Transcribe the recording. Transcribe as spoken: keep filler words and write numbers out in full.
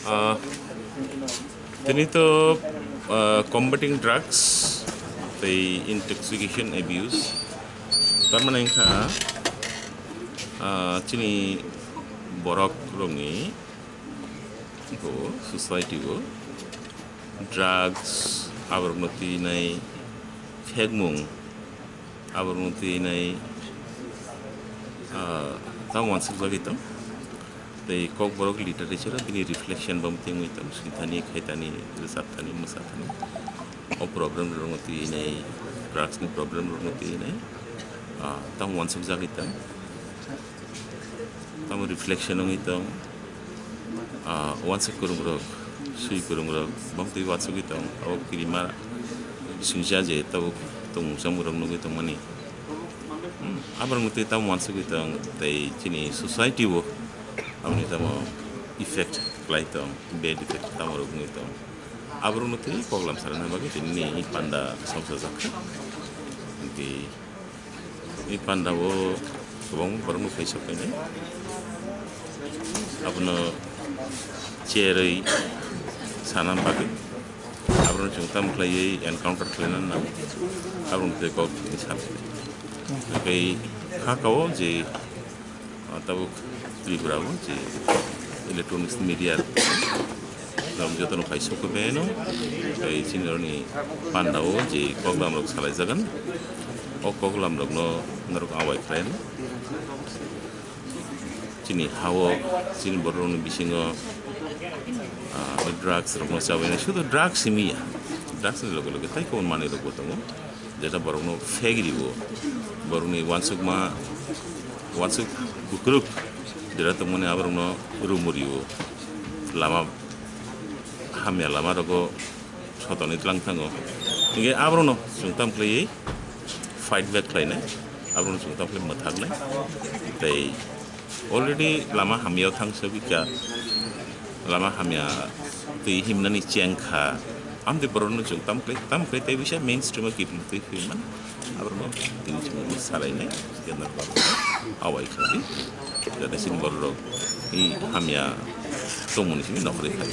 Ah, tini to, ah, combating drugs tei intoxication abuse, tamani wngkha, ah, chini borok rokni bo society o drugs aborokno twinai, phekmung aborokno twinai, ah, tamo uansukjagwi tong. Tei Kokborok literature o bini reflection bo tengwi tong, swithani, khaithani, rwchapthani, mwsathani. O problem rokno twinai, drugs ni problem rokno twinai, ah, tamo uansukjagwi tong. Tamo reflection wngwi tong, ah, uansuk kwrwngrok, swi kwrwngrok, bam twi uansugwi tong, abo kirima singcha je tabuk tongmung chamung rok nugwi tongmani. Hmm, aborok twi tamo uansugwi tong, tei chini society o aboni tamo effect khlai tong, bad effect tamo rok wngwi tong. Aborokno twi koklam sarana bagwi tini panda songsa jakha. Tei I pandao kwbangma borokno phai sok phainai. Abono cherwi sana bagwi. Abono chwng tamo khlaiwi encounter khlaina nango. Abono tei kok tini sana. Tei hakao je, ah, tabuk Tripura o je electronics media Norok jotono phai sokwi mano, tei chini oroni pandao je koklam rok salai jagan, o koklam rokno norok awai khlai no. Chini hao, chini borok rokni bisingo, ah, drugs rokno chabainai, sudu drugs simi ya, drugs ni loge loge tai kobon manwi rokbo tongo. Jeta borokno fake riwo, borokni uansukma, uansuk bukruk jeta tongmani aborokno rumo riwo, lama hamya lama rogo sotoni tlang thango. Hinkhe aborokno chwng tam khlaiwi fight back khlainai, aborokno chwng tam khlai mwthaknai. Tei Already lama hamya o thang sogwi kha, lama hamya twi himnani cheng kha. Amtwi borokno chwng tam khlai, tam khlai tei bisa mainstream o kiphilwi twi philwi man. Aborokno tini chwng salainai, general babu awai khlaidi. Jate chini borok rok i hamya tongmani simi nokhrwi khai.